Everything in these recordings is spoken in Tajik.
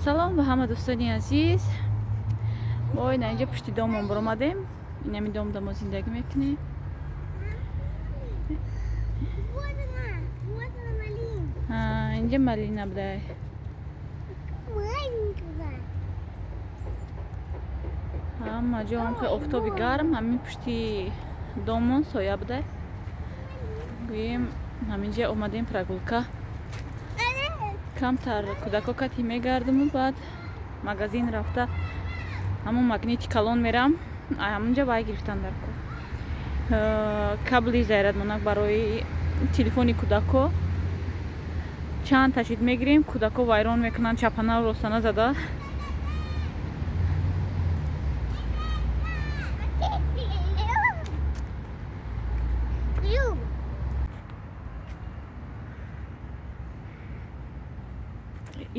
Салом ба ҳама дӯстони азиз. Мо ина инҷа пушти домон баромадем. Инами домда мо зиндагӣ мекунем. Инҷа малина будай. Ҳама ҷо ҳам хеле офтоби гарм, ҳамин пушти домон соя будай. Гӯем ҳаминҷа омадем прогулка. Камтар кӯдако кати мегардиму баъд магазин рафта ҳамон магнити калон мерам, ҳамонҷа вай гирифтан дар кор. Кабли зарядмонак барои телефони кӯдако чанд ташид мегирем, кӯдако вайрон мекунанд, чапана ростана зада.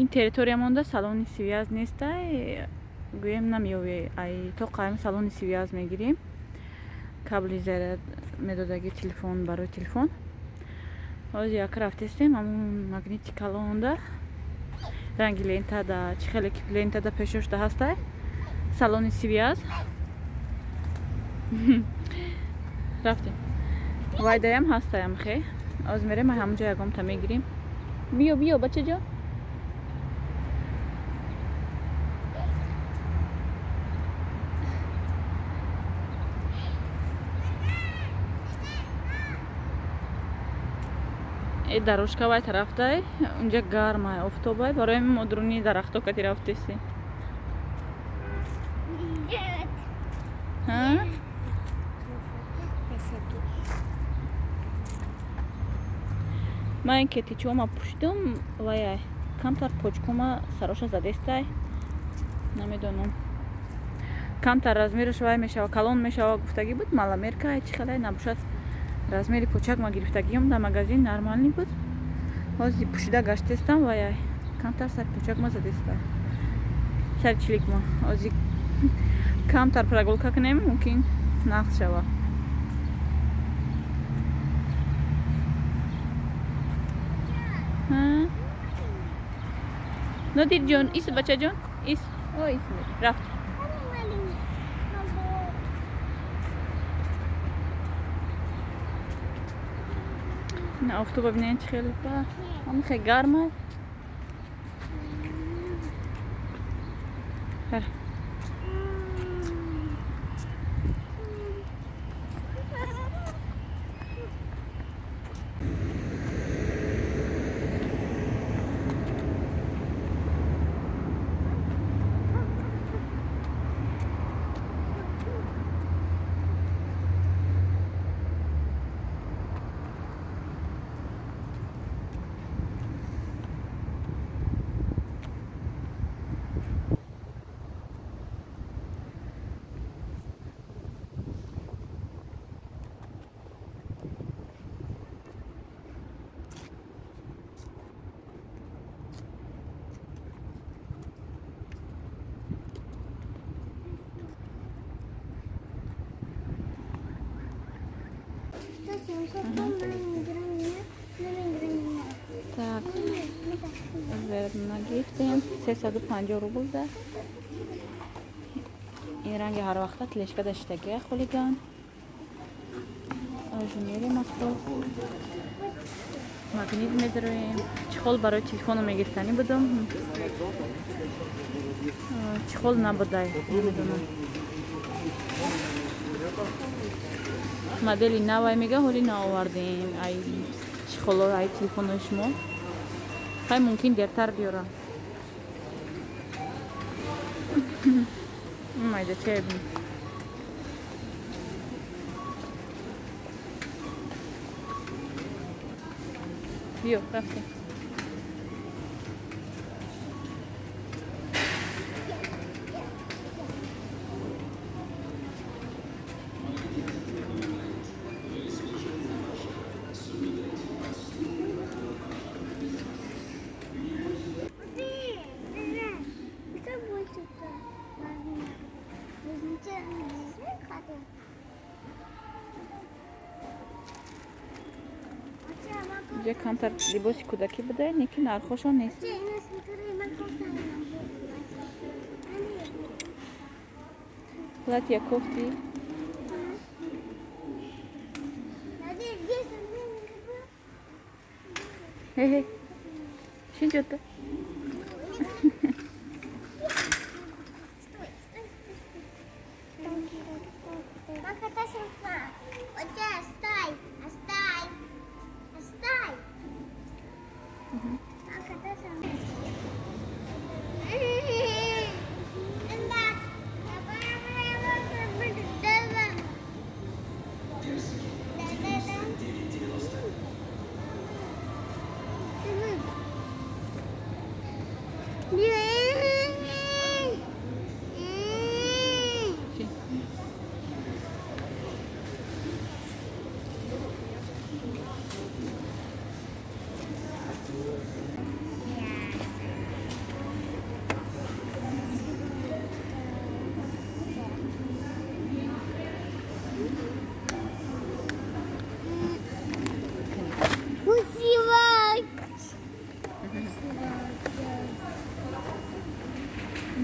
Ин территория монда салони связ нестай, гӯем намеёве, ай то қайм салони связ мегирем. Кабли заряд медодаги телефон барои телефон. Ҳозир як рафтестем ҳамон магнити калонда ранги лентада, чӣ хеле ки лентада пешошта ҳастай салони связ. Рафтем. Вайдаям ҳастаям хе. Ҳозир мерем ҳамонҷо ягомта мегирем. Биё биё бачаҷон. Дорожка вай тарафтай, унҷа гармай, офтобай, барои мо дуруни дарахто кати рафтеси. Ман ин кетичома пӯшидум, вай камтар почкома сароша задестай, намедонам. Камтар размераш вай мешава, калон мешава гуфтагӣ буд, маломерка чӣ хелай набошад. Размери почак ма гирифтагиём дар магазин нормални буд. Ҳозир пӯшида гаштестам, вай камтар сари почак ма задеста. Сари чилик ма. Ҳозир камтар прогулка кунем, мумкин нақс шава. Нодирҷон, ис бачаҷон, ис. О, ис рафт. На офтоба бинед чӣ хеле ҳам хеле гарма. Так, нагирифтем 350 рубл да. Ин ранги ҳар вақта телешка даштагия хулиган. Ҳозир мерем авто. Магнит медароем. Чехол барои телефону мегирифтанӣ будам. Чехол набудай, намедонам. Модели навай мега ҳоли наовардем. Ай чехоло, ай телефонои шумо. Хай мумкин дертар биёрам. Майда чай бин. Биё, рафтем. Инҷа камтар либоси кӯдакӣ буда, неки нархошон нест. Платья кофти. Хе-хе. Что это?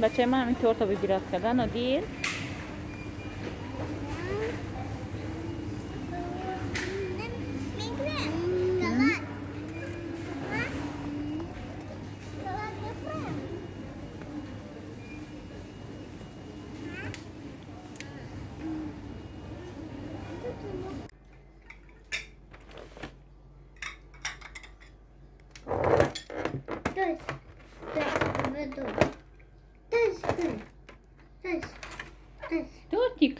Бачаи ман ҳамин торта выбират карда, Нодир. Тортик.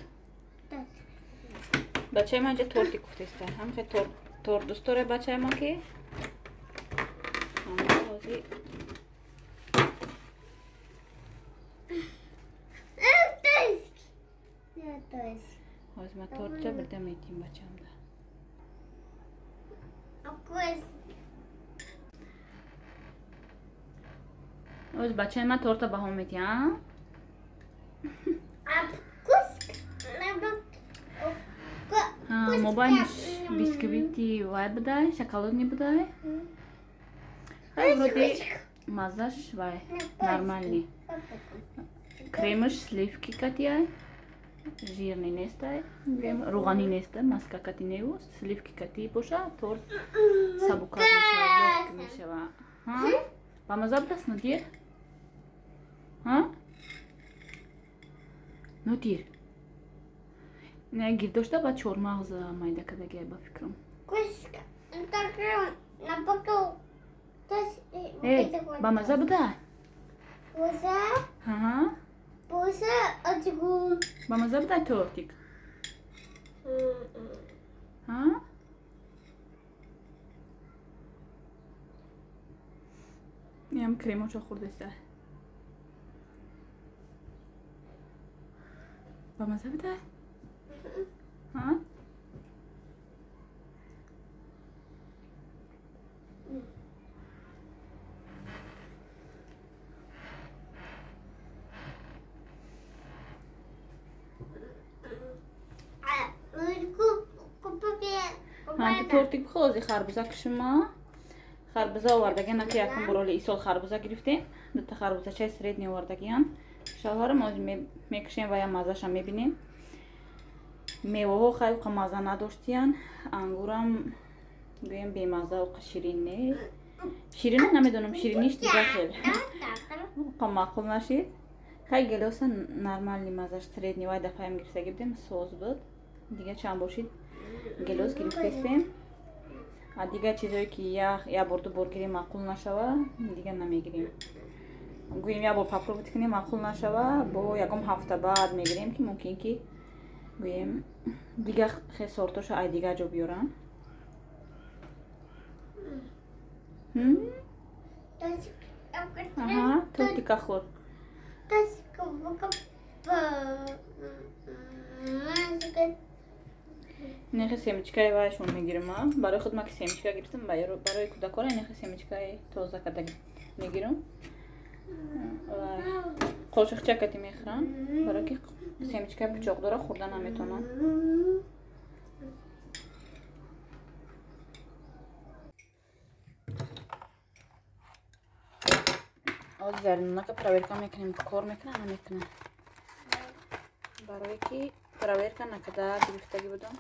Бачаи ман инҷа тортик гуфтеста. Ҳамхе торт дӯст дора бачаи ман ки. Ҳозир ма тортча бирда метим бачамда. Ҳозир бачаи ман торта баҳо метиҳам. Мобайнаш бисквити вай будай, шоколадни будай. Вроде мазаш вай нормальный. Кремаш сливки катияй, жирный нестай, руғани нестай, маска кати неу, сливки кати боша, торт сабукат мешава, лёгкий мешава. Ба маза будаст, Нодир? Нодир. Не, гир дошта ба чормағз майда кардагиай ба фикрам. Ба маза буда? Ба маза буда тортик? Ям кремочо хӯрдеста. Ба маза буда? Тортик бихози харбуза кишима. Харбуза овардагиан, аки якум бор оли исол харбуза гирифтем. Дута харбузачаи средний овардагиан. Шавҳарам ози мекушем ва я мазаша мебинем. Меваҳо хай уқа маза надоштиян. Ангурам гӯем бемаза, уқа ширин не. Ширина намедонам, шириниш дига хел. Уқа маъқул нашид. Хай гелоса нормальный мазаш средний вай дафъаям гирифтаги будем, соз буд. Дига чанд бошид гелос гирифтестем. А дигар чизое ки як бор ду бор гирем маъқул нашава, дига намегирем. Гӯем як бор попробовать кунем, маъқул нашава, бо ягон ҳафта баъд мегирем, ки мумкин ки гӯем дигар хе сортоша ай дигар ҷо биёрам. Аҳа, тортика хӯр. Нехе семечкаи вайшон мегирам. Барои худ ма ки семечка гирифтам, барои кӯдакора нехе семечкаи тоза карда мегирам. Қошиқча кати мехӯрам, барои ки семечкаи пучоқ дора хӯрда наметавонам. Ҳозир зарнинака проверка мекунем, кор мекунад намекунад. Барое ки проверка накарда гирифтагӣ будам.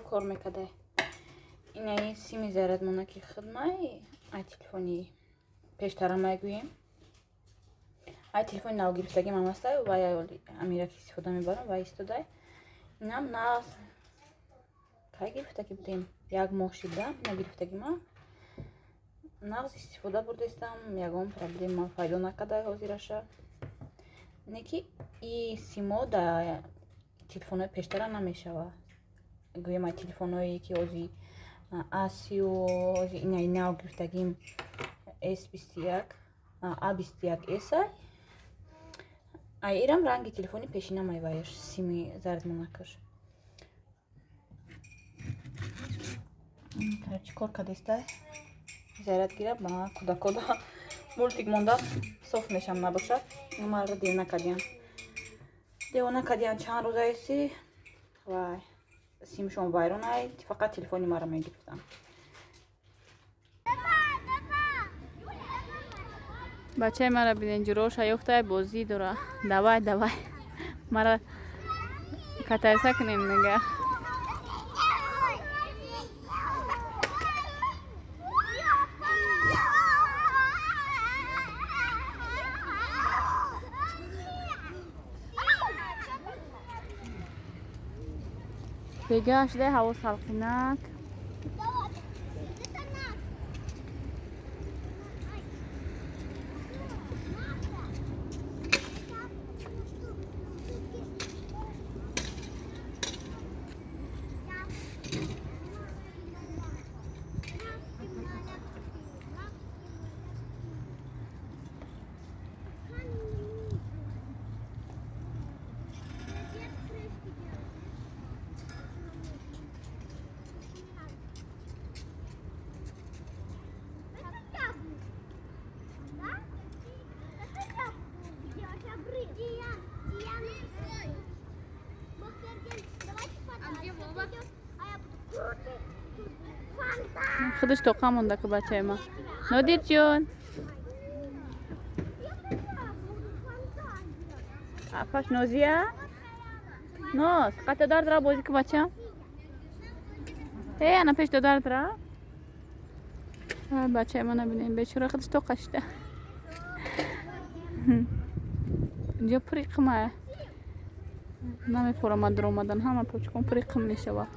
Кор мекарда. Инаи сими зарядмонаки хидмай ай телефони пештара мегӯем. Ай телефони нав гирифтагим ҳам ҳастай, вай амираки истифода мебарам, вай истодай. Инам нағз кай гирифтагӣ будем? Як моҳ шида нагирифтагима. Нағз истифода бурдастам, ягон проблема пайдо накардай ҳозираша. Не ки и симо да телефонҳои пештара намешава. Гӯем ай телефонҳое ки ҳози Асио, ҳози инаи нав гирифтагим S21, A21S ай. Ай ирам ранги телефони пешина майваяш, сими зардмонакаш. Короче, кор кадестай. Заряд гира, ба кӯдакода мультик монда соф мешам набошад. Маро девона кардиян. Девона кардиян чанд рӯзаеси. Вай, симшон вайрон ай, фақат телефони маро мегирифтам. Бачаи мара бинен ҷуроша ёфтай бозӣ дора. Давай, давай. Мара катайса кунем мега. Бега шуда ҳаво салқинак. Худаш тоқа монда ку бачаи ма. Нодирҷон. Апаш Нозия? Ноз, қата дардра бозӣ ку бачам. Эй, ана пеш додардра. Бачаи ма набинем, бечора худаш тоқа шуда. Инҷо пури қимая. Намефорамад дар омадан, ҳама почкон пури қим мешавад.